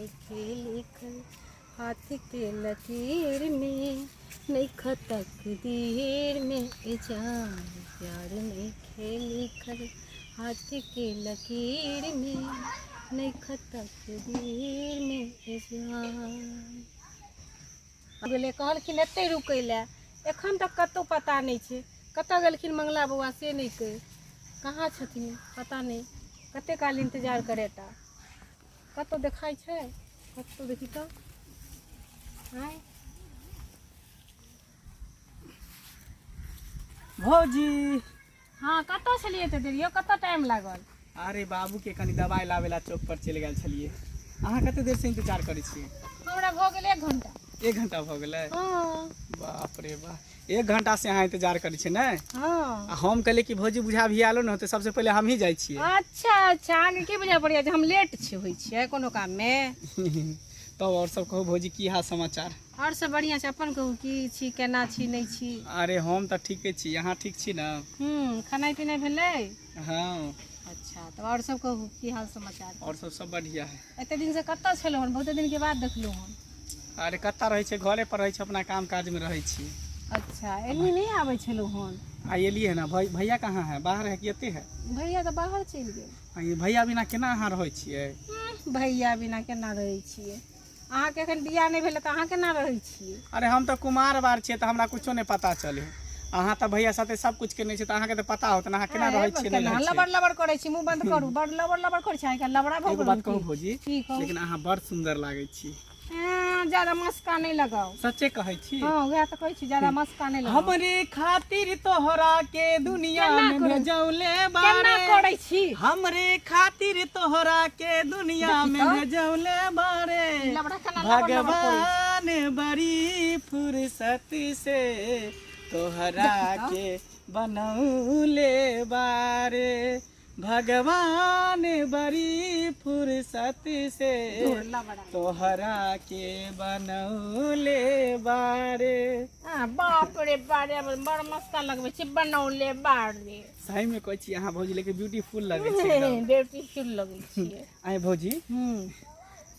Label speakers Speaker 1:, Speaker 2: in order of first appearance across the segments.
Speaker 1: नइखे लिखल हाथ के लकीर में, नइख तकदीर में ए जान। प्यार नइखे लिखल हाथ के लकीर में, नइख तकदीर में ए जान। गेलै, कहलखिन एतहि रुकै लए, एखन तक कतहु पता नहि छै कतऽ गेलखिन मंगला बौआ, से नहि कहि कहाँ छथिन पता नहि। कते काल इंतजार करेता, कतहु देखाइ छै? कतहु देखी तऽ। आँय
Speaker 2: भौजी।
Speaker 1: हँ, कतऽ छलियै एते देर यौ? कतऽ टाइम लागल?
Speaker 2: अरे, बाबू के कनि दवाइ लाबै ला चौक पर चलि गेल छलियै। अहाँ कते देर से इंतजार करै छियै?
Speaker 1: हमरा भऽ गेल 1 घंटा।
Speaker 2: 1 घंटा भऽ गेलै?
Speaker 1: हँ।
Speaker 2: बाप रे बाप, 1 घंटा से अहाँ इंतजार करै छियै ने?
Speaker 1: हँ।
Speaker 2: आ हम कहलियै कि भौजी बुझा भी आलो ने होतै, सबसे पहिले हमही जाइ छियै।
Speaker 1: अच्छा, अहाँके की बुझा पड़ैया जे हम लेट छी होइ छियै कोनो काममे?
Speaker 2: तब आओर सब कहू भौजी, की हाल समाचार?
Speaker 1: आओर सब बढ़िआँ छै। अपन कहू, की छी, केना छी, नहि छी?
Speaker 2: अरे, हम तऽ ठीके छी, अहाँ ठीक छी ने?
Speaker 1: हूँ। खेनाइ पिनाइ भेलै?
Speaker 2: हँ।
Speaker 1: अच्छा, तऽ आओर सब कहू, की हाल समाचार?
Speaker 2: आओर सब सब बढ़िया है।
Speaker 1: एते दिनसँ कतऽ छलहुँ हन? बहुते दिनके बाद देखलहुँ हन।
Speaker 2: अरे, कतऽ रहै छै, घरे पर रहै छै, अपना काम काजमे रहै छी।
Speaker 1: अच्छा, एनी नहि आबै छलहुँ हन?
Speaker 2: आ एलियै ने। भैया कहाँ है? बाहर है कि एते है?
Speaker 1: भैया तऽ बाहर चलि गेल।
Speaker 2: आ ई भैया बिना केना अहाँ रहै छियै?
Speaker 1: भैया बिना केना रहै छियै? अहाँके एखन बियाह नहि भेलै तऽ अहाँ केना रहै छियै?
Speaker 2: अरे, हम तऽ कुमार बार छियै, तऽ हमरा कुछो नहि पता चले। अहाँ तऽ भैया साथे सब कुछ केने छियै, तऽ अहाँके तऽ पता होत ने, अहाँ केना रहै छियै, नहि
Speaker 1: केना
Speaker 2: रहै छियै?
Speaker 1: लबड़ लबड़ करै छी? मुँह बंद करू। बड़ लबड़ लबड़ करै छी। आइ लबड़ा भऽ
Speaker 2: एगो
Speaker 1: गेलहुँ
Speaker 2: बात कहू
Speaker 1: की?
Speaker 2: भौजी?
Speaker 1: की कहू?
Speaker 2: लेकिन अहाँ बड़ सुन्दर लागै छी।
Speaker 1: ज्यादा मस्का नहि लगाउ।
Speaker 2: सच्चे कहै छी।
Speaker 1: हँ, उएह तऽ कहै छी, ज्यादा मस्का नहि लगाउ।
Speaker 2: हमरे खातिर तोहरा के दुनिया
Speaker 1: केना
Speaker 2: में
Speaker 1: करू?
Speaker 2: भेजौले
Speaker 1: केना
Speaker 2: बारे।
Speaker 1: करै छी?
Speaker 2: हमरे खातिर तोहरा के दुनिया
Speaker 1: देखी
Speaker 2: में
Speaker 1: तऽ।
Speaker 2: भेजौले बारे।
Speaker 1: लबड़ा केना लबड़ लबड़ करै छी।
Speaker 2: भगवान बड़ी फुर्सत से तोहरा
Speaker 1: देखी तऽ।
Speaker 2: के बनौले बारे, भगवान बड़ी फुर्सत से
Speaker 1: धुर लबड़ा।
Speaker 2: तोहरा के बनौले बारे।
Speaker 1: बाप रे बारे, बड़ मस्का लगबै छी, बनौले बारे।
Speaker 2: सही में कहै छी अहाँ भौजी, लेकिन ब्यूटीफुल लगै छै एकदम।
Speaker 1: ब्यूटीफुल लगै छियै।
Speaker 2: आइ भौजी,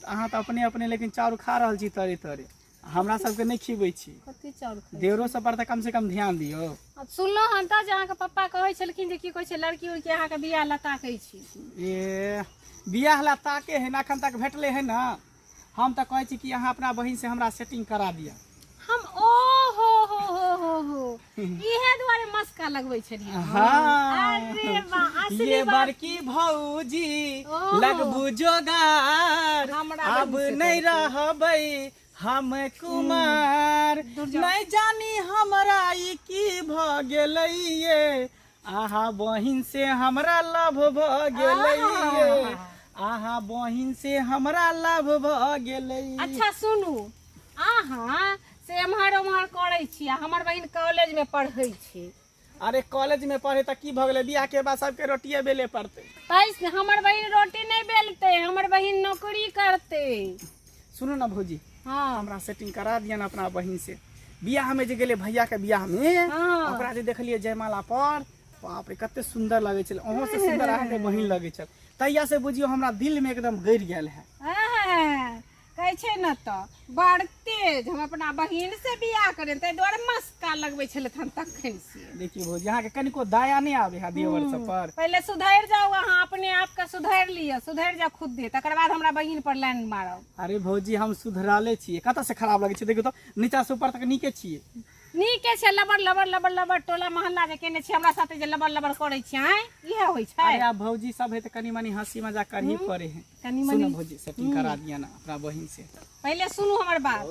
Speaker 2: अहाँ तऽ अपने अपने लेकिन चाउर खा रहल छी तरे तरे, हमरा सबके नहि खिबै छी।
Speaker 1: कथी चाउर खाइ?
Speaker 2: देवरो सब पर तऽ कम से कम ध्यान दियौ।
Speaker 1: आ सुनलहुँ हन तऽ जे अहाँके पप्पा कहै छलखिन जे की कहै छै, लड़की उड़की अहाँके बियाह लए ताकै छी।
Speaker 2: ए, बियाह ला ताके है ना, एखन तक भेटले है ना। हम तऽ कहै छी कि अहाँ अपना बहिन से हमरा सेटिंग करा दिअ।
Speaker 1: हम ओ हो हो हो हो हो, इहे दुआरे मस्का लगबै छलियै।
Speaker 2: हाँ।
Speaker 1: अरे वाह, असली
Speaker 2: ये
Speaker 1: बात।
Speaker 2: बड़की भौजी
Speaker 1: ओहो।
Speaker 2: लगबू जोगार,
Speaker 1: हमरा
Speaker 2: अब
Speaker 1: बहिन से
Speaker 2: नहीं
Speaker 1: करतै।
Speaker 2: रहबै हम कुमार।
Speaker 1: दूर जाउ।
Speaker 2: नहीं जानी हमरा ई की भ गेलै ये, आहा बहिन से हमरा लव भ गेलै ये, आहा बहिन से हमरा लव भ गेलै।
Speaker 1: अच्छा सुनू, अहाँ से एम्हर ओम्हर करै छी आ हमर बहिन कॉलेज में पढ़ै छी।
Speaker 2: अरे, कॉलेज में पढ़े तऽ की भऽ गेलै? बियाह के बाद सबके रोटिए बेले पड़तै।
Speaker 1: तैस हमर बहिन रोटी नहि बेलतै, हमर बहिन नौकरी करतै।
Speaker 2: सुनू ना भौजी।
Speaker 1: हँ।
Speaker 2: हमरा सेटिंग करा दिअ ने अपना बहिन से। बियाह में जे गेलै, भैया के बियाह में, ओकरा जे देखलियै जयमाला पर, बाप रे, कते सुंदर लगै छल। अहूँ से सुंदर अहाँके बहिन लगै छल। तहिया से बुझियौ हमरा दिल में एकदम गड़ि गेल है।
Speaker 1: हँ, कहै छै ने तऽ बड़ तेज, हम अपना बहिन से बियाह करें, ताहि दुआरे मस्का लगबै छलथि हन तखन से।
Speaker 2: देखियौ भौजी, अहाँके कनिको दया नहि आबै है देवर सब पर?
Speaker 1: पहिले सुधरि जाउ अहाँ, अपने आपके सुधरि लिअ, सुधरि जाउ खुदे, तकर बाद हमरा बहिन पर लाइन मारब।
Speaker 2: अरे भौजी, हम सुधराले छियै। कतऽ से खराब लगै छै? देखियौ तऽ, नीचा से ऊपर तक नीके छियै।
Speaker 1: नीके छै। लबर लबर लबर लबर टोला मोहल्ला जे केने छी, हमरा साथे जे लबर लबर करै छी, आँय, इएह होइ छै?
Speaker 2: अरे, आब भौजी सब है तऽ कनि मनि हंसी मजाक करही पड़े है।
Speaker 1: कनि
Speaker 2: सुनो
Speaker 1: मनि।
Speaker 2: भौजी, सेटिंग करा दिअ ना अपना बहिन से।
Speaker 1: पहिले सुनू हमर बात।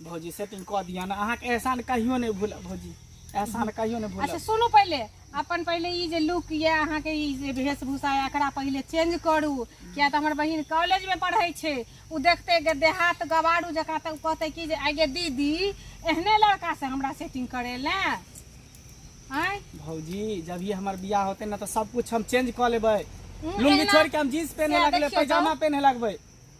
Speaker 2: भौजी, सेटिंग कऽ दिअ ना। अहाँके एहसान कहियो नहि भूलब भौजी, एहसान कहियो नहि भूलब।
Speaker 1: अच्छा सुनू, पहिले अपन पहिले ई जे लुक यऽ अहाँके, ई जे वेशभूषा यऽ, एकरा पहिले चेंज करू, किया तऽ हमर बहिन कॉलेजमे पढ़ै छै। ओ देखतै गे देहात गवारू जकाँ तऽ ओ कहतै कि जे आगे दीदी, एहने लड़का से हमरा सेटिंग करे लए, आँय?
Speaker 2: भौजी, जब ये हमर बियाह होते ना तऽ सब कुछ हम चेंज कऽ लेबै। लुंगी
Speaker 1: एना-
Speaker 2: छोड़ के हम जीन्स पहने
Speaker 1: सएह
Speaker 2: लगबै,
Speaker 1: देखियौ तऽ।
Speaker 2: पैजामा पहने लगबै।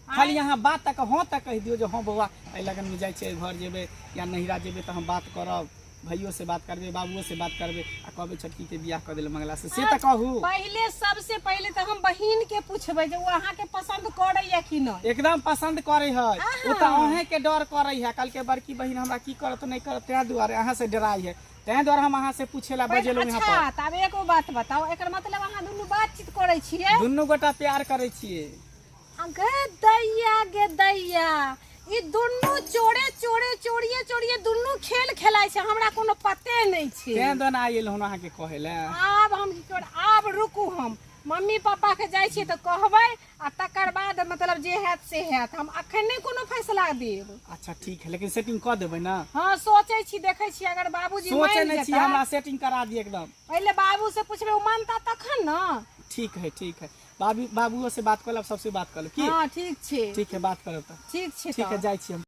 Speaker 2: खाली अहाँ बात तक, हाँ तक कहि दियौ जे हाँ बौआ, एहि लगनमे जाइ छियै, घर जेबै या नैहरा जेबै तऽ हम बात करब। भैयो से बात करबै, बाबुओ से बात करबै आ कहबै छोटकी के बियाह कऽ देल मंगला से, से तऽ कहू।
Speaker 1: पहिले सबसे पहिले तऽ हम बहिन के पूछबै जे ओ अहाँके पसंद करैया कि नहि।
Speaker 2: एकदम पसंद करे है ओ तऽ, अहें के डर करे है। कल के बड़की बहिन हमरा की करत नहि करत, तें दुआरे अहाँ से डराई है, तें दुआरे हम अहाँ से पूछे ला बजेलहुँ यहाँ
Speaker 1: अच्छा पर। तब एगो बात बताओ, एकर मतलब अहाँ दुनू बातचीत करै छियै?
Speaker 2: दुनू गोटा प्यार करै छियै।
Speaker 1: गे दैया गे दैया, ई दुनू चोरे चोरे चोरिये चोरिये दुनू खेल खेलाइ छै, हमरा कोनो पते नहि छै।
Speaker 2: तें दुआरे आयल हूँ अहाँके कहै लए।
Speaker 1: आब हम की कर, आब रुकू, हम मम्मी पापा के जाइ छियै तऽ कहबै आ तकर बाद मतलब जे हैत से हैत, हम अखन नहि कोनो फैसला देब।
Speaker 2: अच्छा ठीक है, लेकिन सेटिंग कऽ देबै ना?
Speaker 1: हाँ सोचै छी, देखै छी, अगर बाबूजी
Speaker 2: सोचै
Speaker 1: मानि
Speaker 2: नहि छी,
Speaker 1: जेता।
Speaker 2: हमरा सेटिंग करा दिअ एकदम।
Speaker 1: पहिले बाबू से पूछबै, ओ मानता तखन ने।
Speaker 2: ठीक है ठीक है, बाबू बाबूओ से बात कऽ लेब, सबसे बात कऽ लेब की?
Speaker 1: हाँ ठीक छै।
Speaker 2: ठीक है, बात करब तऽ।
Speaker 1: ठीक छै।
Speaker 2: ठीक है,
Speaker 1: तऽ
Speaker 2: जाइ छी हम।